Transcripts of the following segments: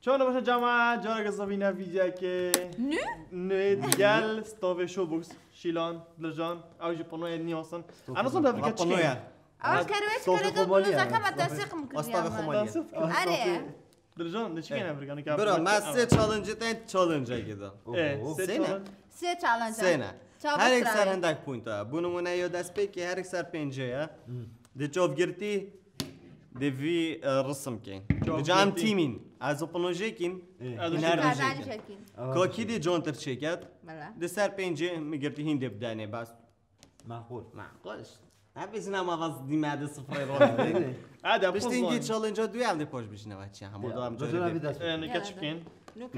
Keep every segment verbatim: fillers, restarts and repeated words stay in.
Çawa baş e cemaat, careke zevî ne vîdyoyeke Nû? nû digel Stovê Showbox, Şîlan, Dilcan, ew jî panoyê nîyasin. Ena son devke çikin. Ew kerwêç kereke gulozeke me tesîq min kiriye. Asta ve xomaliye. Are. Dilcan, ne çikin ev birgane? Bira, me sê challenge tên challenge gida. E, sê challenge. Sê challenge. Sê ne. Her ek ser hindek point e. Bu nimune yo destpêkê her ek ser pêncê ye. Di çav girtî, di vî, e, risim kên. Di cam tîmîn. Ez o pano jêkîn. Hiner de jêkîn. Kakî di contir çêket. Di ser pêncê mi girtî hîn dê bidenê bas. Maqul. Maqul. Hepî sinema vaz dîme de sıfırê rol. Hadi, piştî ki challenge-a duyem de poş bişine vaçya. Hemo devam. Nike çikin. Nike,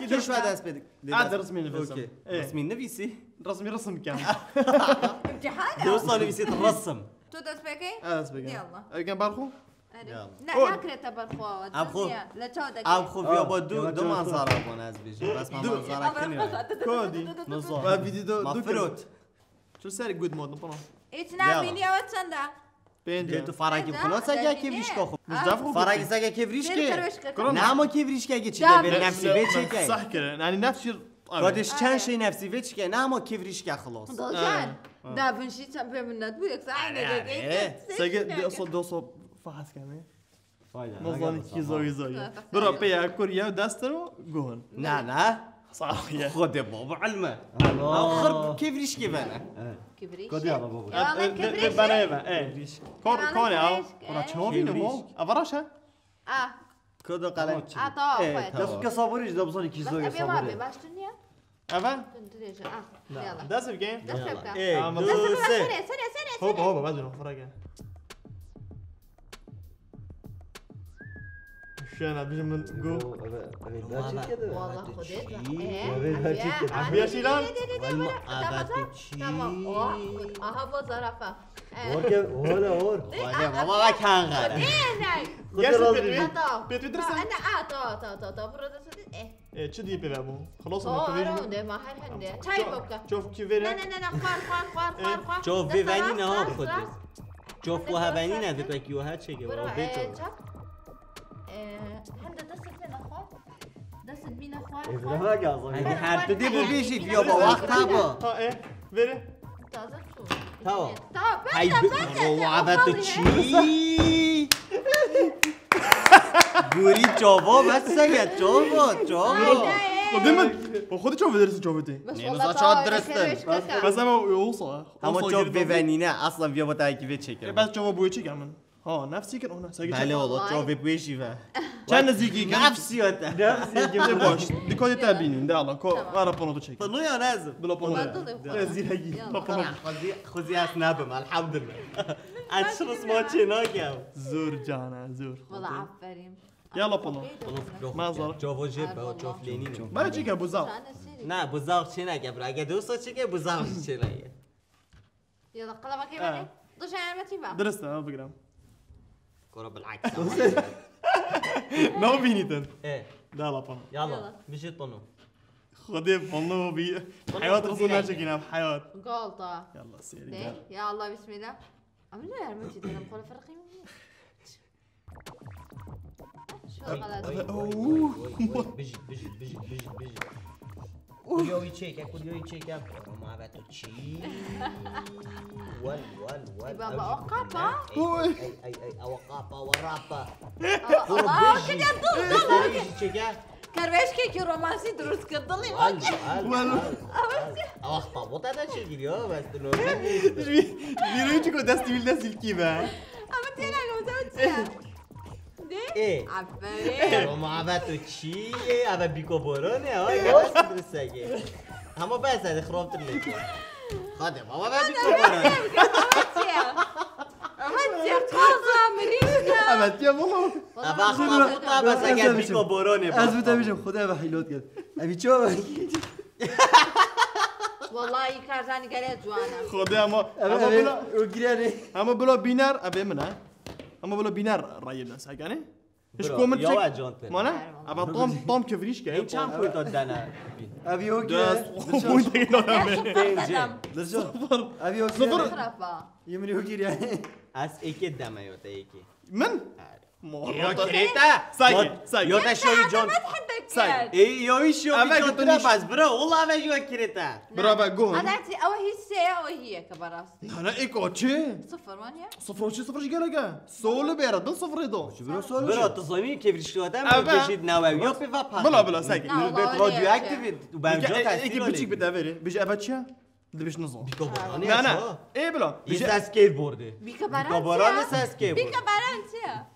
nike, dest pedik. Hadi, resmi nivîsim. Resmi nivîsî. Resmi resim kem. Dosta nivîsî resim. Tu dest pekê? Ha, dest pekê. Yallah. Erken barxu? Ne, nakre te barxu awa. Abxu. Le çaw de. Abxu viya ba du, du manzara bon ez bêjim. Bes ma manzara kinî. Kodi. Nizam. Ve video du. Ma firot. Çu ser good mod, pano. Hiç nabîniye we çend e? Pênc e. Tu farakî xwe nase ke kevrîşka xwe. Farakî seke kevrîşke. Ne ama kevrîşke ki çi de bir nefsî vê çeke. Sah kire. Yani nefsî. Kardeş çend şey nefsî vê çeke. Ne ama kevrîşke xelas. Dalcan. Da vin şî çend pê minnet bu yoksa aynı gege. Sege de so do so fahas kene. Nazan iki zoy zoy. Bira pê ya kur ya destero gon. Na na. Sağ ol ya. Xwedê baba ilme. Axir kevrîşkê vene. Kevrîşkê. Kodiya baba. Yalan kevrîşkê. Bana eve. Kor kor ya. Ora çavî ne mo? Avaraşa. Ah. Kodo kalem. Ah, tamam. Dest ke sabırı işte bu son iki zoy sabırı. Baş dünya. Eve? Dün dirêje. Ah, yala. Dest bike. Dest bike. Ê, du, sê. Sene, sene, sene, sene. Hopa, hopa, ben dönüyorum. Bırak ya. Şöyle bizim go. Valla Xwedê. Valla Xwedê. Abiya Şîlan. Tamam. Aha, bu zarafa. Orke, ola or. Xwedê, baba bak kan gara. Gerçi Petri. Petri dirsen. Ana, a, ta, ta, ta, ta. Burada sudin. E, çi dî pê ve bû? Xilas me kivî. Ara hunde, ma her hende. Çay bokka. Çof kivî vere. Ne, ne, ne, ne, xwar, xwar, xwar, xwar, xwar. Çof vî venî ne ha xwedî. Çof bu hevenî ne, di pekî o her çeke. Bira, e, çap. E, hende dest et ne xwar. Dest et bîne xwar. Hadi her tu dê bu bêjî, viya ba wexta bu. Ha, e, vere. Taze su. Tamam. Tamam, ben de, ben de. Rovavet tu çi? Guri çava ve sege çava, çava. Xwedê min, xwedê çavê dersin çavê tê. Ne, niza çawa dirist in. Bes ama olsa. Hema çav vê venîne, aslan viya bo tayekî vê çekirim. Bes çava boyê çekirim. Ha, nefsî kir ona. Sege çava. Bele ola, çavê boyê jî ve. Çend nizîkî kir? Nefsî o te. Nefsî kir. Baş. Dikkat et bînin, de Allah. Ko, ara pano tu çek. Pano ya ne ezim? Bila pano. Zîregi. Xwezî ez nebim, elhamdülillah. Ez şiris ma çê nakem. Zor cana, zor. Valla aferin. Yala pano. Mazara. Çovo jê be, çof lênî. Bana çike buzav. Ne, buzav çê neke bira. Ege dosta çike buzav çê neke. Yala qala bakayım hadi. Dur sen elbet bak. Dürüst ha, bigram. Kora bilaks. Ne bînîtin? E. Da la pano. Yala. Bijit pano. Xwedê pano bî. Heyat rızı ne çekin abi, heyat. Galta. Yala seri gel. Ya Allah, bismillah. Abi ne yardım edin? Kola farkı mı? Şu kadar. Bijit, bijit, bijit, bijit, bijit. Kuliyoyu çeke, kuliyoyu çeke. Roma ve tu çi. Wal, wal, wal. Baba, o kapa. Ay, ay, ay, o kapa, o rapa. Allah, Allah, dur, dur, dur. Çeke. Kerveşkekî romansî dirust kir, dilê min. Wal, wal, wal. Awa xwe bota da çê giriyor, bes tu no. Vîroyê çiko destî vîl destî kî be. Ama têna gota çi? De? E. Aferin. Roma ve tu çi ye? Ave bîko borone, ay, bas dirist sege. Hema bes hadi xirabtir lêkî. Hadi baba ve bîko borone. Ama çi? Ama çi? Kaza mirîşka. Evet ya baba. Ava xwe bota bes eger bîko borone. Ez bi te bijim, Xwedê eve hîlot kir. Evî çawa? Wallahî karzanî gele ciwan e. Xwedê ama, ama bila, o girene. Ama bila bîner, eve min e. Ama bila bîner rayê min sekane. Hiç komik çek. Mana? Ava tam, tam kevrîşke. Çend point dene? Evî o girene. Evî o girene. Sıfır. Yê min yo giriye. Ez êkê deme yo te êkê. Min? Her. Mo- Yo mo- kirête. Saygı, Yo- saygı. Yo te şoyî con. Saygı. Ê yo wî şoyî Eve con götün tira iş. Bas bira. Wala eve yo kirête. Bira be go. Adetî ew hîs şey ew hî ye ke berastî. Nana êk o çi? Sıfır var ya. Sıfır o çi, sıfır ji gelek e. Solu bera din sıfır do. Bira solu. Bira tu zanî kevrîşliwa te Eve. mi jî nawe. Yo pê va pa. Bila bila saygı. Na, Nilbet wala radyoaktiv öyle û ben Eke jota eki biçik bit everi. Bije eve çi ya? Dibiş nizan. Bikabarane. Nana. Ê bila. Yê se skateboardê. Bikabaran Bikabarane çi ya? se skateboard. Bikabaran çi ya?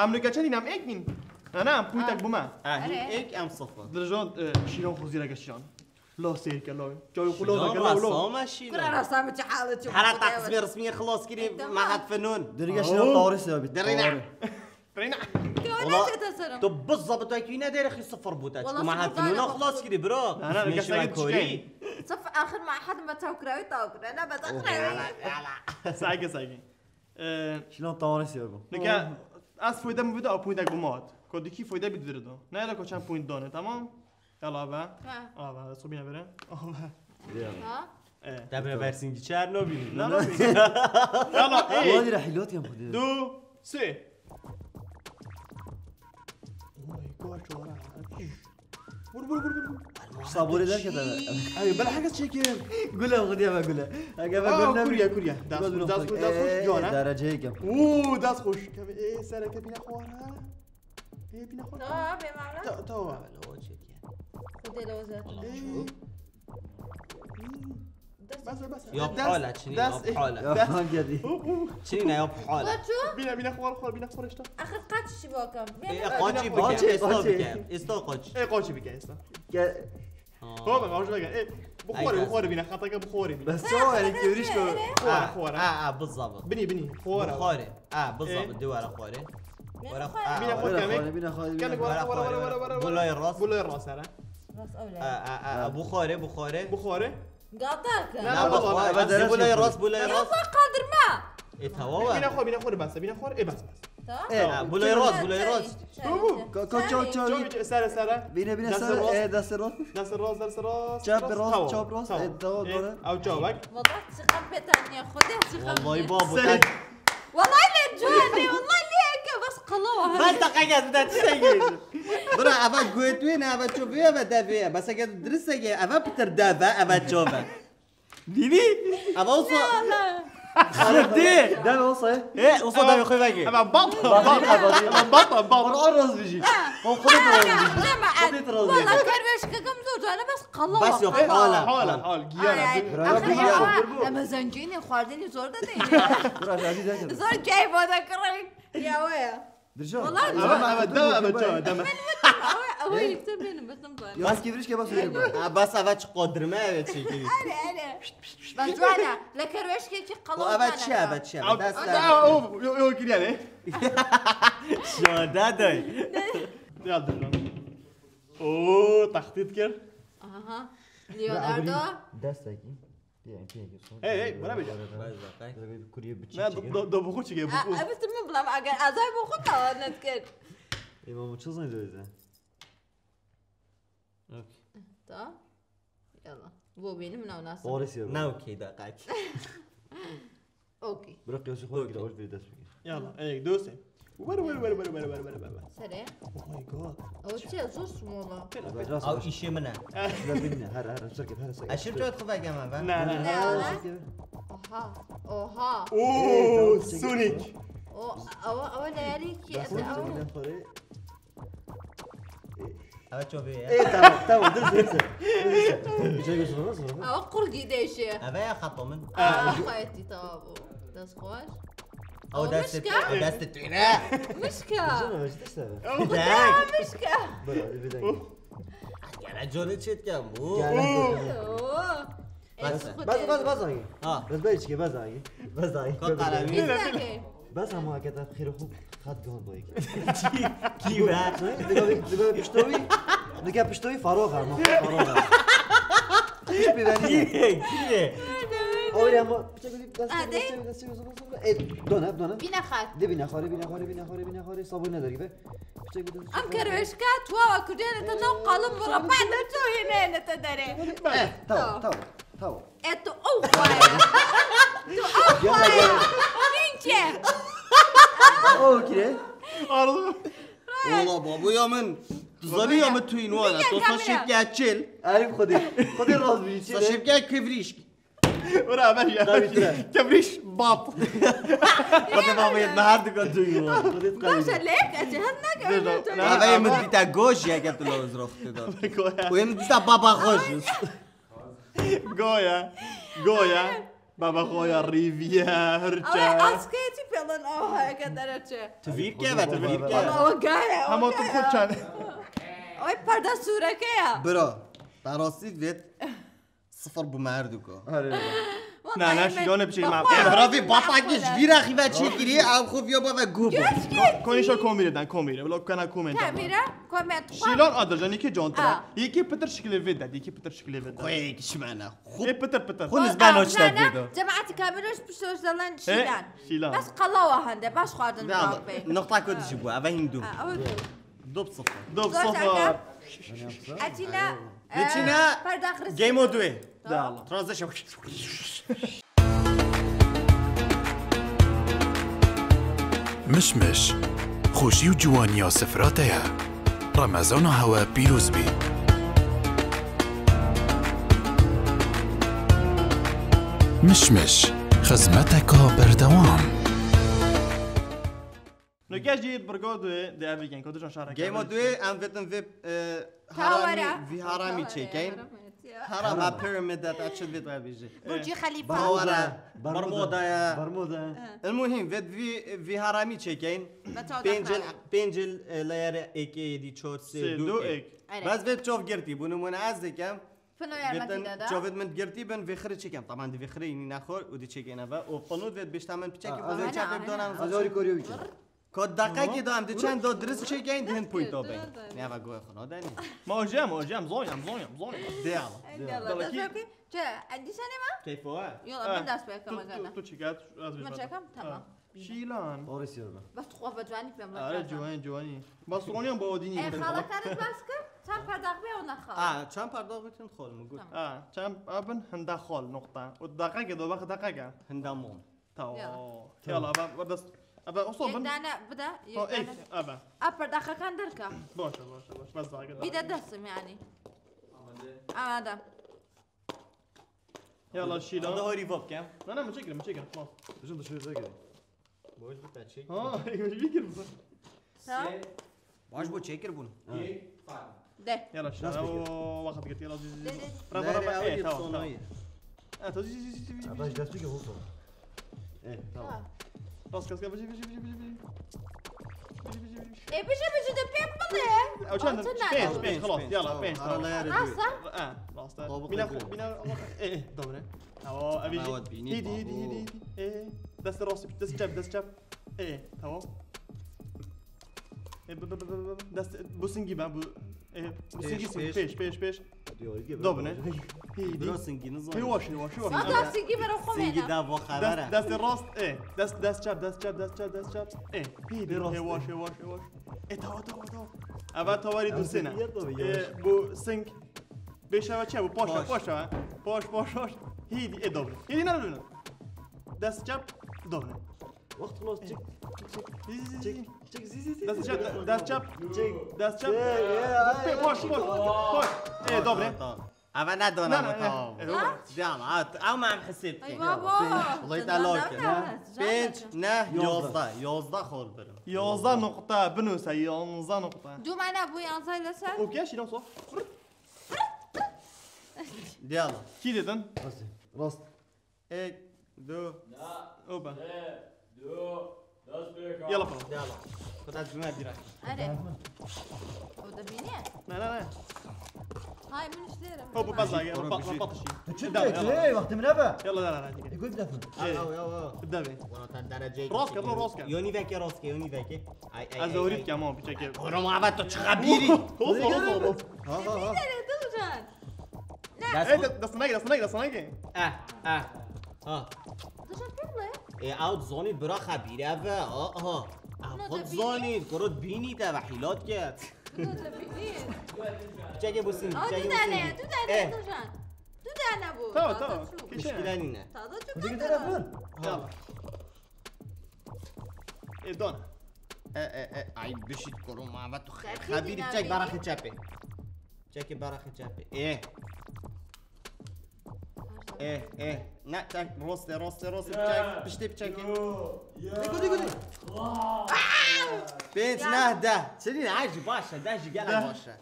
Em li keçen înem ek nîn. Nana em pûtek bûme. Ha, Are. Ek em sıfır. Dirjon şîron xuzîre geçiyan. La seyir ke la. Çay xula da ke la la. Rasama şîron. Kura rasam çi halı çi. Hera taqsîmê resmî xilas kirî Tamam. mehet fenûn. Dirige şîron tawrê se bit. Derine. Reyna. Kura ne çete serim. Tu bizzabit wekî ne derê xî sıfır bûte. Çünkü Wala mehet sıfır fenûn tane xilas kirî bro. Nana, Meşîna kesek korî. çikey. Sıfır ahir ma had ma tawkrawi tawkrawi. Ne bata krawi. Saygı saygı. Ee, Şîron tawrê se bû. Nika ez foyde mi bide a pûtek bûme hat. Ko dikî foyde bit viri do. Ne yada ko çend pûnt dane, tamam? Yala ave. Ha. Ave, sobine vere. Ave. Ha? Evet. Te bire Bersîngî Çernobil. Nana. Yala, Wala ey. dîre hîlot yem xwedê. Du, sê. Oy, koş ora. Vur vur vur vur. Sabore derke de. Ay, ben herkes çekin. Gule xwedê eve gule. Ege eve Aa, gule. kurye kurye. Das Gule das das xwedê. das Ee, jana. Derece yekem. Oo, das hoş. Kemi e sereke bine xora. E bine xora. Tamam be mamla. Ta ta. Xwedê lo zet. Ee. Bas bas. Ya Das- pala çini ya das- pala. Ya hangi yedi? Oo, oo. Çini ya pala. Baço. Bine bine xora xora bine xora işte. Axir kaç kişi bakalım. E qaçî Qaçî, bike, esta qaçî. Bike, esta qaç. E qaçî bike işte. Gel. Ho ben hoş bike. E bu xore bu xore bine xata ke bu xore bine. Bes çawa yani kevriş ko. Xora xora. A a bizzabit. Bini bini. Xora. Xore. A bizzabit dewara xore. Wara xore. a, Bine a, xore Bine kemi. xore, bine xore, bine Kemi xore. wara wara wara wara wara. Bulay rast. Bulay rast ara. Rast öyle. A a a bu xore, bu xore. Bu xore. Gatak. Na, Na bu bak xore. xore. Ama Bulay derece rast, bulay Ya rast. bak kaldırma. E tamam. Bine xore bine xore bas bine xore e bas bas. Tamam. Evet. Ha, bulay rast, bulay rast. Bu bu. Ko ko ço ço. Ço ço sere sere. Bine bine Dest sere. rast. E dest rast. Nasıl rast nasıl rast. Çap rast, çap rast. E tamam doğru. Av çavak. Valla çıkan petanya xwedê çıkan. Vallahi babu. Sen- Vallahi ne cühane, vallahi ne eke bas qalawa. Ben de kayas da çiçeği. Bira ava götüye ne ava çöpüye ava deveye. Bas eke dirse ke ava pitir deve ava çöpe. Dini? Ava olsa. Allah. Hadi. Deve olsa. E olsa da yok eve ki. Ama bak bak. Ama bak bak bak. Onu arroz biji. O kadar da olmuş. Deme Kadar da olmuş. Valla kerveşke kim dur cühane bas qalawa. Bas yok. Qalawa. Hala. Hala hala. Giyer Ay, abi. ay. Bravo, Axir bravo. ama, ama zencînê xwarinê zor de değil. Bırak abi derken. Zor keyf o da kırayım. Ya o ya. Dirjan. Vallahi Ama ama deme ama ço deme. Ama ama yıktım benim başım zor. Yaz kevriş ke bas öyle. Ha, bas ava çi qodirme eve çekili. Hadi hadi. Bas vana. La kerveşke ki Bu qalawa. ava çi ava çi ava. Ders Aa o yo yo kiriyane. Şadadey. Ya dur lan. Oo tahdit kir. Aha. Leonardo. Destek. Diyelim ki. Hey, hey, bana bir- Kuruyor bir Ne çiçek. do do bu çike bu. Aa, evet mi bulam aga azay bu xu tawa net kir. İmam uçuz ne diyor bize? Tamam. Yalla. Bu benim nav nasıl? Doğru söylüyor. Ne okey da kaç. Okey. Bırak yoksa koy bir avuç bir ders bir. Yalla, ey dost. Ver ver ver ver ver ver ver ver. Sere. Oh my god. O çi zor smola. Biraz Av işi mi ne? Şuna bin ne? Her her her her. Aşırı çok kovak ama ben. Ne ne. Ne Ne. ala? Oha. Oha. Oo Sonic. O ava ava değerli ki. Ders Ava. bir sonra. Evet çok iyi ya. Evet tamam tamam dur dur dur. Bir şey götürmez mi? Ava kurgi değişi. Eve ya xatomin. Aa, xayeti tamam bu. Dest xweş. O O deste mişka. o deste tüyüne. Mişka. Dur dur dur. Xwedê mişka. Böyle bir dakika. Gene canı çetken bu. Gel. Oo. Bas. Xwedê. Bas bas bas ayı. Ha. Bas bas içki bas ayı. Bas ayı. Bak kalemi. Biz de. Bas ama hakikaten xêr xu xat gan boyek. Ki be? Diga diga piştovi. Diga piştovi faroga ama faroga. Hiç bir beni. Ki be? Öyle ama bir şey bir Hadi. E, dona dona. Bine xat. De bine xare bine xare bine xare bine xare sabır nedir gibi. Bir şey bir Em kerveşka tuwa Kurdiyan te nav qalin bu rapa de tu hêne ne te dere. Eh, tamam tamam tamam. Et o xwaya. Nince. O kire. Arzu. Ola babuya min. Tu zanî ya min tu înwana. Bilge To kamera. Saşepke çil. Arif Xwedê. Xwedê razbî çil. Saşepke kivrîşk. Ora ben ya. Tabii ki de. Kivrîş bab. Xwedê babuya me her duka tu înwana. Xwedê Başa lek, ez hem ne Dur, dur. gördüm. Ava yê min dîta goj ya ke tu lawz roxtê da. Goya. Û yê min dîta baba xoj. Goya. Goya. Baba xo ya rîviye, hirçe. Ama askıya çi pêlan aha ke dereçe. Tu vîr ke ve, tu vîr ke. Ama o gaya, o Hema tu gaya. xo çan. Oy perde sureke ya. Bira, te rastî vet sıfır bu merduko. Hadi. Na, na, şîlone bir şey ma. Baba. Bira vî baba geç vîra xiva çekiri, ev xo viya baba gubo. Konişa komîreden, komîre. Bila kana koment. Kamera, koment. Şîlan adır, canî ki contra. Yeki pitir şikli veda, yeki pitir şikli veda. Koy kişmene. Ê pitir pitir. Xwe nizbe naçte vê de. Cemaetî kamera ji pişt Ocalan Şîlan. Şîlan. Bes qalawa hende, baş xwardin bak bê. Noqta ku dijî bû, eve hîn dû. Ha, ew dû. Dop sıfır. Dop Zor sıfır. Çaka. Etîne, Geçîne, e, perdaq rizqi. Game o duê. Tamam. Transition. Mişmiş, xweşî û ciwaniya sifra te ye. Remezana hewe pîroz bî. Mişmiş, xizmeteka berdewam. Nokê jî birgo duê de ev weekend, ku tu şareke Game of duê, em vetin vê, e, Tawara. Haramî, vî haramî Tawara, çêkeyn. Haram, ha, pyramid de ta çi vê tu bêjî. Burcî Xelîfa. Tawara, Bermuda. Bermuda ya. Bermuda. El muhîm, vet vî, vî haramî çêkeyn. Ve çawa Pêncil, daxilane. Pêncil, e, leyere êkê, yedî, çor, sê, Sê, du, du, êk. êk. Erê. Bes vê çov girtî, bû nimûne ez dikem. Fino yarmeti deda. Çavêt min girtî bin, vê xirê çêkem. Tamam, di vê xirê înî nexor û di çêkêne ve. Û qunût vê bişta min piçekî Ha, xwe ez vê ê çapê bidana. Ez ê orî korî wî çêkem. Ka deqekî da em di çend da dirist çêkeyn, di hin point da beyn. Neva goya xwe nadenî. Ma hocam, hocam, zonyam, zonyam, zonyam. De ala. Eyvallah. Belki Dest pê bikî. Çe, endîşe ne ma? Keyfo ha. Yola, Ha, min dest pê tu, kama tu, gana. Tu çekat, ez Min bêjim. çekam, Ha. tamam. Şîlan. Orê siyar be. Bes tu xwe vecwanî pê Are, min. Ciwanî, ciwanî. Bas ronyan ba odînî. E, xala karin bas kir, çend perdaq be ona xal. Ha, çend perdaq be çend xal mi got. Tamam. Ha, çend abin hinda xal nokta. O dakika do bak dakika. Hinda mon. Tamam. Ya. Yala, ben, ben dest, ben o son Yek ben. Dane, bu da, yek Ha, dane. ek, evet. A perdaq kan derka. Boş, boş, boş. Bas dakika. Bir de destim yani. Ama da. Yala şîla. Hadi hori vop kem. Na, na, mi çekirim, mi çekirim. Tamam. Bizim dışarı da gelin. Boş bir tane çek. Ha, bir girdim. Tamam. Baş bu çekir bunu. De. Yala şîla. Nasıl peki? O vakit git yala. De, de. Bravo, bravo. Evet, tamam, tamam. Evet, tamam. Baş dest peki olsun. Evet, tamam. Bas kas kas. E, bıcı bıcı de pek mi ne? Ew çend? Altı Pênc, tane. pênc, xelas, yala, pênc, tamam. Nasıl? E, rast e. Baba Bina, koydu. bina, e, e, dobre. Tamam, ev Baba jî. bini, Hidi, hidi, baba. hidi, hidi. E, dest rast, dest çep, dest çep. E, tamam. E, bu, bu, bu, bu, bu. Dest, bu singi ben, bu, e, bu Pêş, singi, singi, pêş. pêş, pêş, pêş. Diyor gibi. Dobne. Hidi. Biraz singini zor. Yavaş, yavaş, yavaş. Singî de xwe Singî mena. de bu xebere. Dest, dest rast, e. Dest, dest çep, dest çep, dest çep, dest çep. E, hidi, Biraz. yavaş, yavaş, yavaş. E, tamam, tamam, tamam. Eva tavarî Em dusêne. singî yer tabii, E, yavaş. bu sing. Beş eva çep, bu poş, Poş. poş eva. Poş, poş, poş. Hidi, e, dobre. Hidi, ne dobre? Dest çep, dobre. Waqt xelas, çek, çek, çek. Zî, zî, zî, Çek, zî. çek, zî, zî, zî. Dest çep, dest çep. Çek. Dest çep. Çek, ya, Pe-, ya, Poş, çek. poş, poş. E, dobre. Tamam, tamam. Ava ne dona Ne, mı ne, tamam. ne. Diyan, at, ama em hesap Ay kin. baba. Olayı da Canım, lok. canım, canım. Pênc, ne, Yozda. yozda, yozda xor birim. Yozda nokta, binuse, yozda nokta. Dumana bu yanzayla sen. Okey, şirin so. Diyan. Ki dedin? Rast. Rast. Ek, du. Na. Opa. Re, du, dest pêka. Yala xwe. Yala. Xweda cuma bîra. Are. O da bîne? Ne, ne, ne. Hay, min işlerim. Hop, hop, bas lage. Hop, hop, hop, hop. Tu çi Devam, diyeceksin? Yala. Hey, vaktim ne be? Yala, yala, yala. E, gül defin. Al, al, al, al. Devam. Rast ke, bro, rast ke. Yoni veke, rast ke, yoni veke. Ay, ay, Az ay, doğru ay. Ki ama bir çeke. Oğlum, abi, tu çıkabilir. Olsun, olsun, olsun. Ha, ha, ha. Nereye Dilcan? Dest Evet, destine gel, destine gel, destine gel. Eh, eh. Ha. Dilcan pek mi? E, out zoni bırak ha bir eve. Ha, ha. Ah, No, kot da zoni, korot bini de ve hilat ket. No, da bini. Çeke bu sin, Aa, çeke bu dudane, sin. dudane, Eh. Dilcan. Tane bu. Tamam, taze tamam. Çok. Geçelim. Muşkile nîne. Taze çok. Hadi gidelim. Tamam. Tamam. E, don. E, e, e, ay, bişit koruma, ve tu xebir çek, baraxê çepê. Çekê baraxê çepê. E. E, e. Ne, çek, roste, roste, roste, çek, piştê çekê. Yo, yo. Dikkat, dikkat. Pênc, neh, deh. Senin her şey başla, deh jî gelek başla.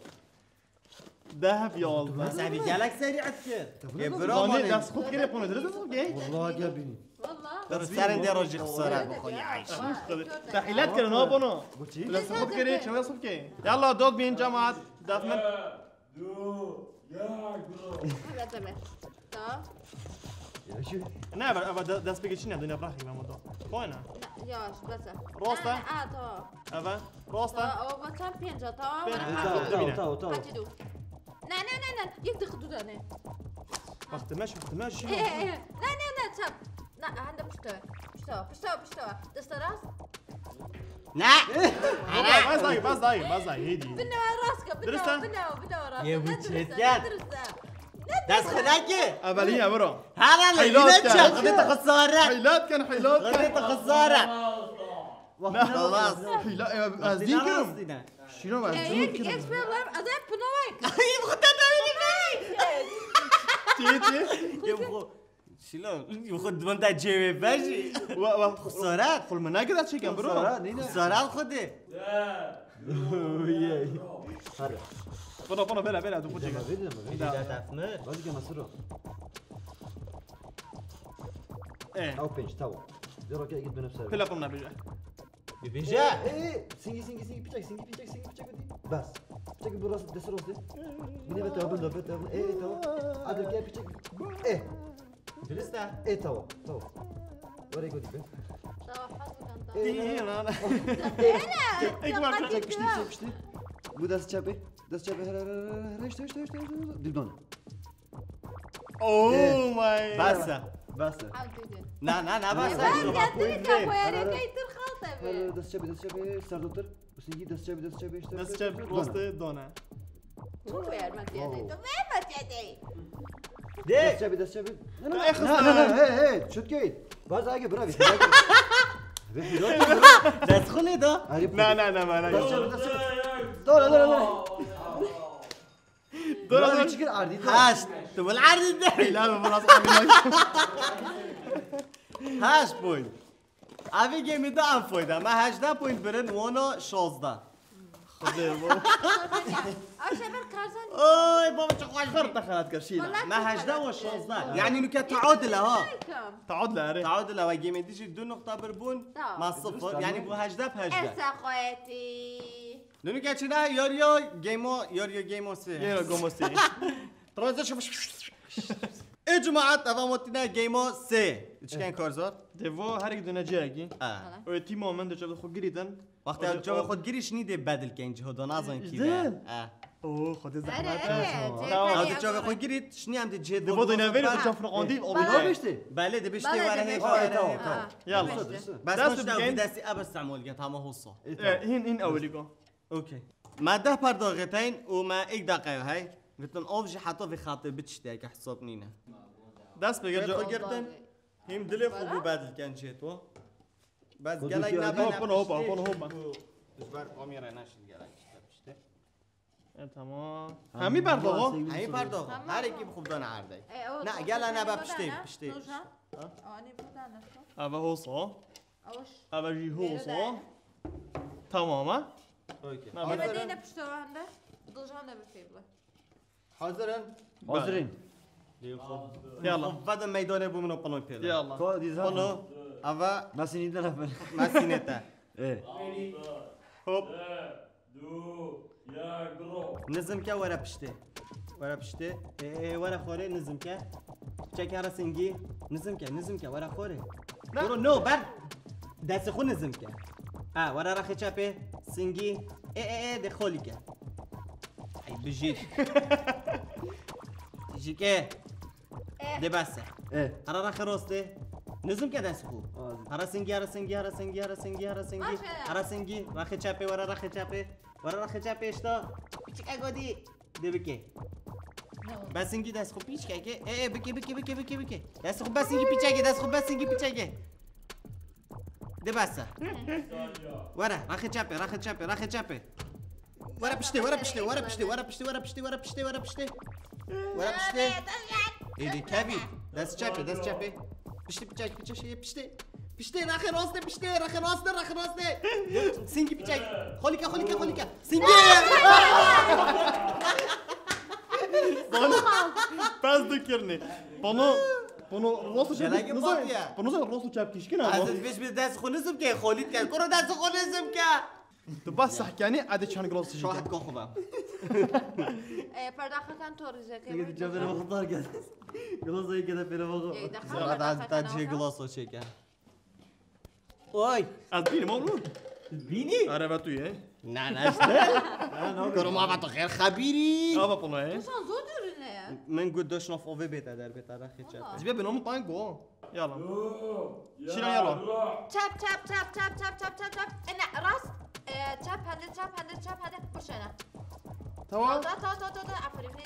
Deh, yozda. Sen bir gelek serî etkir. E, bro, dest xwe kire, pono, dest xwe kire. Vallahi gel bini. Vallahi. Serên de rojî xisara bixwe ya. Te hîlet kirin, ha, pono. Dest xwe kire, çawa xwe kire. Yalla, dod bin cemaat. Def min. Hadi, hadi. Tamam. Ne, eva, eva dest pêkê çi ne, dunya bırak, ben burada. Koyna. Ya, şu bese. Rosta. Ha, tamam. Eva, rosta. Tamam, o çend pênc, tamam. Pênc, ha, tamam, tamam, tamam. Hadi dur. Ne, ne, ne, ne. Yek dakika dur, ne. Vaktimeş, vaktimeş. E, e, e. Ne, ne, ne, çap. Ne, hende pişto. Pişto, pişto, pişto. Desta rast. Ne? Bas daha iyi, bas daha iyi, bas daha iyi, hadi. Bine rast ka, bine, bine, bine rast. Ye bu çetken. Dest xinaki. Evveliye bro. Hala ne? Heylat kan. Xidê te xisare. Heylat kan, heylat kan. Xidê te xisare. Ne? Xalas. Heyla, e, ez din kirim. Şino var. Ek problem, ez hep buna bak. Ay, bu kadar da öyle mi? Çi, çi? Şilo, xwe di bin te cêwê ver jî. Wa, wa, xisara. Xulmina gida çekin, bro. Xisara, nîne? Xisara xwedê. Hadi. Bana, bana, bela, bela, tu xwedê. Bela, bela, bela. Bacı gel, Masuro. E. Ew pênc, tamam. Zero ke git dönüp sarı. Pela, bana, bela. Bibêje. Ê, ê, ê, singî, singî, singî, piçek, singî, piçek, singî, piçek, hadi. Bas. Piçek, bu rast, destê rastê. Bine ve tavın da, ve tavın. Ê, ê, tamam. Hadi gel, piçek. Ê. Dirist e. Ê, tamam, tamam. Were godi be. Tamam, hadi bakalım. Ê, ê, ê, ê, ê. Ek var, piçek, pişti, pişti, pişti. Bu dest çapê. Dest çapê, her, her, her, her, her, işte, işte, işte, işte, işte. Dibdan. Oh my. Basa. Basa. Ew didin. Na, na, na, basa. Ben getirdim çapoyarê keytir xalte be. Her dest çapê, dest çapê, ser doktor. Üstündeki dest çapê, dest çapê, işte. Dest çapê, roste, done. Tu ver matiyadê, tu ver matiyadê. De. Dest çapê, dest çapê. Na, na, na, hey, hey, çut keyt. Bas age bırak. Dest xunê da. Na, na, na, na. Dest çapê, dest çapê. Done, done, done. Dora, dora. Çıkır ardî de. Heşt. Tu bil ardî de. Heyla be, biraz ardî de. Heşt point. Ev game de en fayda. Me hejdeh point birin, wana şazdeh. Xwedê bu. Ayşe, ben kazan. Oy, baba, çok hoş. Xır te xelat kir, Şîla. Me hejdeh, wan şazdeh. Yani nuke taadil e ha. Taadil e, erê. Taadil e, we game dijî du nokta bir bûn. Tamam. Me sıfır. Yani bu hejdeh bi hejdeh. Esa xwetî. Nûnike çi ne? Yarıya Gemo, yarıya Gemo sê. Yarıya Gemo sê. Transition. Ê cemaat, eva motine Gemo sê. Çiken karzor? Devo her iki döne ciyagi. Ha. Öyle timo men de çabuk xo girîtin. Wextê ew çavê xwe girî şinî dê bedil keyin ciho do nazan kî de. Ha. Oo, xwedê zehmet. Tamam. Ew de çavê xwe girît şinî em dê cihê. Devo do ne verî, çav firqandî. Belê, dibiştê were hê. Tamam, tamam. Yalla. Bes dest bikeyin. Destî ebe istemol gen, tamam, hosa. Hîn, hîn ewilî go. Okey. Me deh perdaxê teyn û me êk deqeya hey. Gitin av jî heta vê xatê biçiştê, eke hesab nîne. Dest pê girtin. Hîm dilê xwe bû bedil ken jê to. Bes gelek ne bene. Hopa, hopa, hopa, hopa. Ji ber kamera neşin gelek işte piştê. E, tamam. Hemî perdaxa? Hemî perdaxa. Her êkî bi xwe bidane erdê. Ne, gele ne be piştê, piştê. Eve hosa. Eve jî hosa. Tamam ha. Okey. Eve deyne piştê hende. Dilcan de bir table. Hazir in? Hazir in. Yalla. Veda meydanê bû min û Pano pêle. Yalla. Ko dîza? Pano, eve. Mesînî de ne ben. Mesînê te. E. Hop. Du, yek, bro. Nizim ke were piştê. Were piştê. E, e, were xorê nizim ke. Çek here singî. Nizim ke, nizim ke, were xorê. Bro, no, ber. Destê xwe nizim ke. Ha, were rexê çepê. Singî. E, e, e, de xolî ke. Ay, bijît. Jike. Eh. De bes e. Eh. Hara rexê rostê. Nizim ke dest xu. Hara singî, hara singî, hara singî, hara singî, hara singî. Baş e. Hara singî, rexê çepê, were rexê çepê. Were rexê çepê işte. Piçik egodi. De bike. Bes singî dest xwe pîçkeke. Ê, ê, bike, bike, bike, bike, bike. Dest xwe bes singî pîçeke, dest xwe bes singî pîçeke. De bes e. Were, raxê çepê, raxê çepê, raxê çepê. Were piştê, were piştê, were piştê, were piştê, were piştê, were piştê, were piştê. Were piştê. Êdî kevî. Dest çepê, dest çepê. Piştê pîçek, pîçek, piştê. Piştê, raxê rastê, piştê, raxê rastê, raxê rastê. Singî pîçek. Xolîke, xolîke, xolîke. Singî. Pano. Pez dikirnê. Pano, pano rost çep. Gelek nizam, patiye. Pano sen rost çep kişkin ama. Ez vêj bi dest xwe nizim ke, xolît ke. Kuro dest xwe nizim ke. Tu bas sehkenî, ede çend glas şahid şî. Ka xwe bam. E, perdaxekan to rîzeke. Çevir muxtar gel. Glas ayı gel pere bak. Ey, daxil. Zara da ta cê glas o çeke. Oy. Ez bînim oğlum. Bînî? Araba tu ye. Na, na işte. Kuruma va tu xêr xebîrî. Ava polo ye. Sen zor dürüne ya. Min got doş nof ove beta der beta raxê çep. Aha. Zibe binomu tango. Yala. Şîran yala. Çap, çap, çap. Ene rast. E, çap, hende çap, hende çap, hende. Burşena. Tamam. Ta, ta, ta, ta, ta. Aferin. E,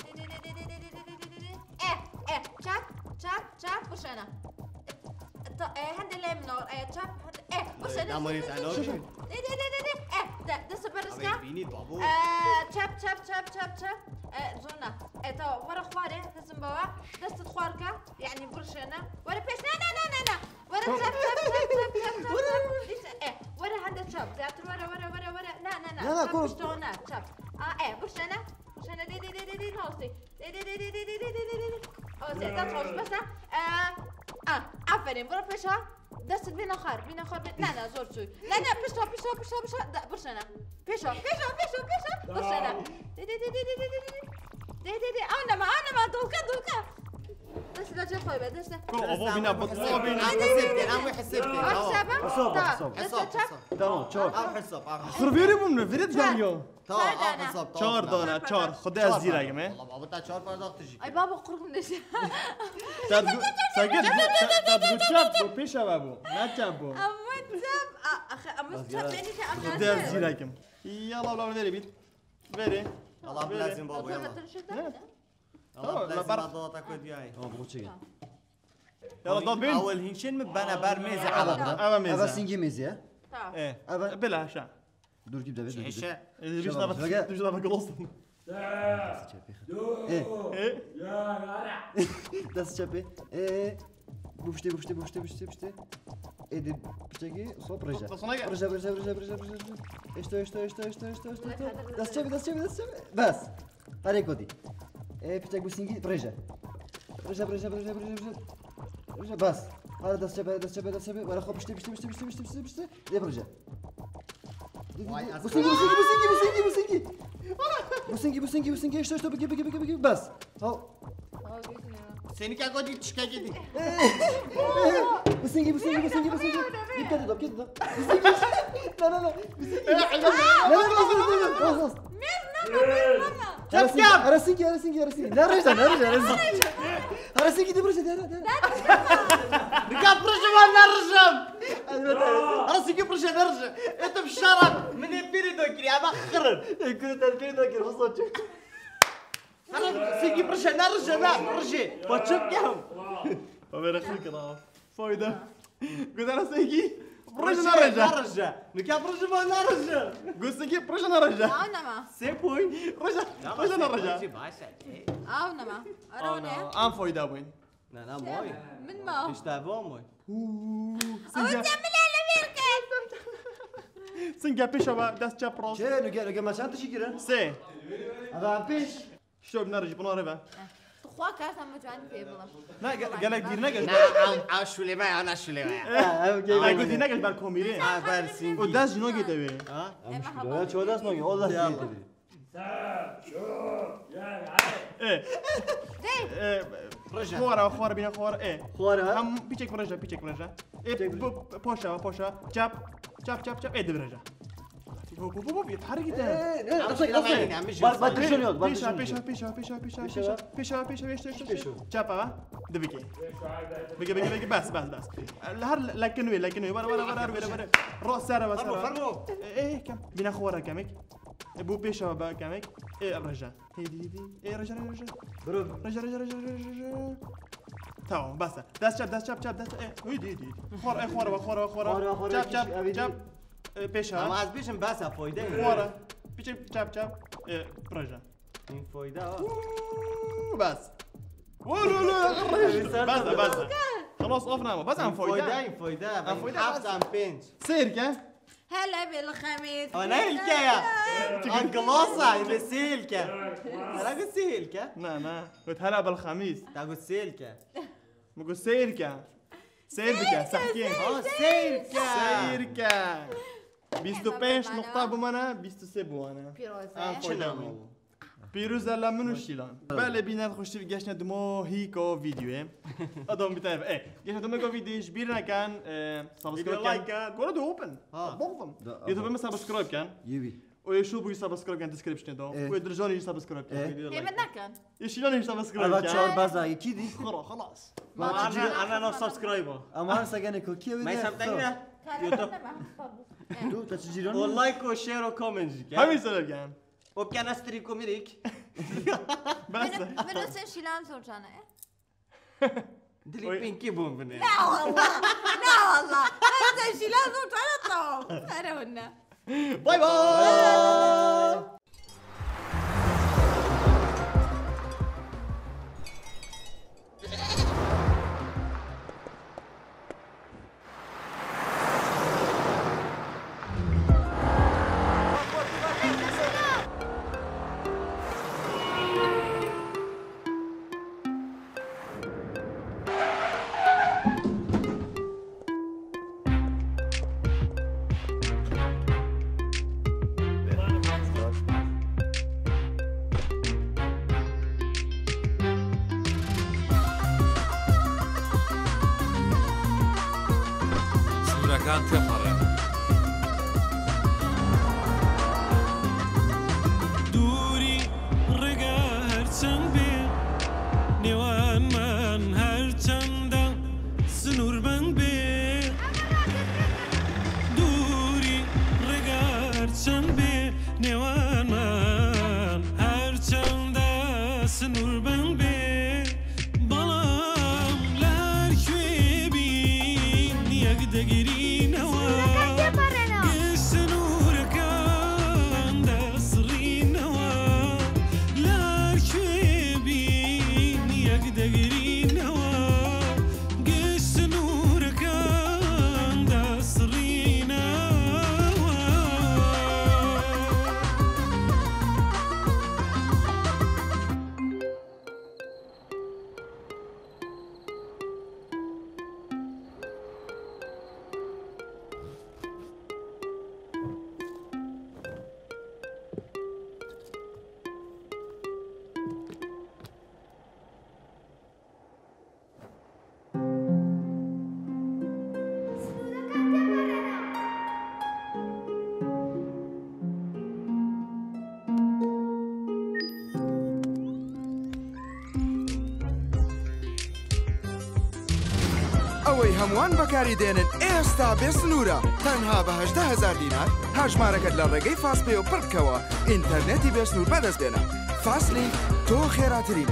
e, çap, çap, çap, burşena. Ta, e, hende lem nor. E, çap, hende. E, burşena. Damarê te nor. De, de, de, de, de. E, de, de, sıfır riska. Bînî babo. E, çap, çap, çap, çap, çap. E, zurna. E, ta, wara xware, hizim bawa. Dest xwar ka. Yani burşena. Wara pes. Na, na, na, na, na. Were çap, çap, çap. Dîsa, e, were hende çap. Zêdetir were, were, were, were. Na, na, na. Na, na, çap, kuro. Piştona, çap. A, e, burşena. Burşena de, de, de, de, de, nastê. De, de, de, de. O, zêde çaş, bes, ha. E, a, aferin, bura pêşa. Dest bîna xar, bîna xar, bî-, na, na, zor çû. Na, na, pişta, pişta, pişta, pişta. Da, burşena. Pêşa, pêşa, pêşa, pêşa. Burşena. De, de, de. De, de, de. Ew nema, ew nema, dolka, dolka. Dest de çap koy be, dest de. Ko, abo bîna, abo bîna. Hesap, hesap, hesap. Tamam, çap. Tamam, çap. Xirvêrê bûm ne, vêrê digariyo. Tamam, çar dana. Hesap, tamam. Çar dana, çar. Xwedê ez zîrek im, e. Baba, çar bardak tijî. Ay baba, qurxim deşe. Te bi, te bi, te bi çap bû, pêşa ve bû. Ne çap bû? Ama çap, a, axe, ama çap beni de. Xwedê ez zîrek im. Yala, la verê bît. Verê. Allah bilezin baba, yala. Allah bilezin baba, dawata ku diyay. Tamam, bu çekin. Yala, da bin. Awel hinçin mi bana ber mêze ala. Ava mêze. Ava singî mêze ya. Tamam. E. Ava. Bila şa. Dur gibi de, dur gibi. Çeşe. E, bir şey bak, bir şey bak, olsun. E. E. Dest çepê. E. Bufşte, bufşte, bufşte, bufşte, bufşte. E, de piçekî, sop reje. Reje, reje, reje, reje, reje. Eşte, eşte, eşte, eşte, eşte, eşte. Dest çepê, dest çepê, dest çepê. Bes. Herê kotî. E, piçek bu singî, reje. Reje, reje, reje, reje, reje. Reje, bes. Hadi dest çepê, dest çepê, dest çepê. Wala xo piştê, piştê, piştê. Lê birje. Vay, bu singî, bu singî, bu singî, bu singî, bu singî. Bu singî, bu singî, bu singî. İşte, işte, bigi, bigi, bigi, bigi. Bes. Tamam. Seni kaka değil, çiçek yedi. Bu singî, bu singî, bu singî, bu singî. Dikkat et, dikkat et. Bu singî. Na, na, na. Bu singî. Na, na, na, na, na, na. Çap, çap. Ara singî, ara singî, ara singî. Ne reja, ne reja, ara singî. Ara singî de birje, de, de. Nika proje var, ne rejim. Ara singî proje, ne reja. Etim şarap, min ê piri dokiri, ama xırın. E, kuru ter piri dokiri, bu soçu. Ara singî proje, ne reja, ne reja. Paçım gel. Ama ne xırın kala. Fayda. Gudara sengî. Proje na reja. Na reja. Nika proje ma na reja. Gusiki proje na reja. Aw nama. Sê point. Reja. Reja na reja. Baş e. Aw nama. Ara ne? Am fayda bûn. Na, na, moy. Min ma. İşte bu moy. Ama sen bile ele verken. Singe pêşa ve dest çap rast. Çe, nuge, nuge ma çand tişî kirin? Sê. Adam pêş. Şöyle nerede? Bunu araba. Tu xwa kar sen bu cani pê bila. Ne, ge-, gelek bir ne geç? Na, am, am şuleme ya, na şuleme ya. Ha, okey. Ay, gudi ne geç ber komiri. Ha, ber singi. O dest jino gete be. Ha? Am şuleme. Çoğu dest mi? O dest gete be. E. De. E, proje. Xora, xora, bine xora. E. Xora. Hem piçek proje, piçek proje. E, bu, poşa, poşa. Çap, çap, çap, çap. E, de proje. Hop, hop, hop, hop, yeter git. Ee, ne? Nasıl, nasıl? Bak, bak, tişon yok, bak, tişon yok. Pêşa, pêşa, pêşa, pêşa, pêşa. Pêşa, pêşa, pêşa, pêşa. Çapa, ha? De bike. Bike, bike, bike, bes, bes, bes. Her lekin wê, lekin wê. Vara, vara, vara, vara, vara. Ro, sere, vara, sere. Fermo, fermo. E, e, kem. Bine xora kemek. E, bû pêşa be kemek. E, reje. Hêdî, hêdî. E, reje, reje, reje. Bro. Reje, reje, reje, reje, reje. Tamam, bes e. Dest çep, dest çep, çep, dest çep. E, hêdî, hêdî, hêdî. Xwar, e, xwar, xwar, xwar. Xwar, xwar, Çep, kişi, çep, ev çep. E, pêşa. Ama ez bêjim bes e, foyde ye. Xwar. Piçek, çep, çep. E, reje. Hîn foyde ha. Uuu, bes. Wala, wala, Ev insan bes e, bes e. Xelas, of nama. Bes em Hîn foyde. Foyde, hîn foyde. Em foyde, Heft bes. Em pênc. Seyr ke. Hele bil xemîs. Ama ne ilke ya? A, glasa, yine seyr ke. Hele bir seyr ke. Na, na. Got hele bil xemîs. Ta got seyr ke. Min got seyr ke. Seyr bike, sehkê. Ha, seyr ke. Seyr ke. Bîst û pênc nuqta bimane, bîst û sê biwane. Pîroz e. Em foyda bûn. Pîroz e la min û Şîlan. Belê bîner xweştî geşne dimo hîko vîdyoyê. Adam bir tane. E, geşne dimo hîko vîdyoyê ji bîr nekin, e, subscribe Video ken. Like ken. Gora da open. Ha. Boktum. Da, YouTube ama. Me subscribe ken. Yewi. O yeşil bu subscribe ken description da. E. O dirjani subscribe ken. E. Video like. Hêmet nekin. Yeşilan hîn subscribe Eva ken. Çar baza iki di. Xira, xelas. Ama ana, ana no subscribe. Ama ana segene ko kiye wede. Meysem tengre. YouTube. Tu ta çi cîran? O like, o share, o comment jî ke. Hemî sebep ken. O kena strîk û mirîk. Bes. Min, min û sen Şîlan zor cane. Dilî Oy. Pinkî bûn binê. La wallah. La wallah. Min û sen Şîlan zor cane, tamam. Sere winne. Bay bay. Sînorek teperên. Dûrî ڕێگا هەرچەند بێ، نێوانمان هەرچەندە سنووربەند بێ. دووری ڕێگا هەرچەند بێ، نێوانمان هەرچەندە سنووربەند بێ، بەڵام لە هەر کوێ بین یەک دەگرینەوە. سنوورەکان تێپەڕێنەوە. گشت سنوورەکان دەسڕینەوە. لە هەر کوێ بین یەک دەگرینەوە. گشت سنوورەکان دەسڕینەوە. ئەوەی هەمووان بەکاری دێنن ئێستا بێ سنوورە، تەنها بە هەژدە هەزار دینار هەژمارەکەت لە ڕێگەی فاست پێ و پڕ بکەوە، ئینتەرنێتی بێ سنوور بەدەست بێنە. فاست لینک، تۆ خێراترین.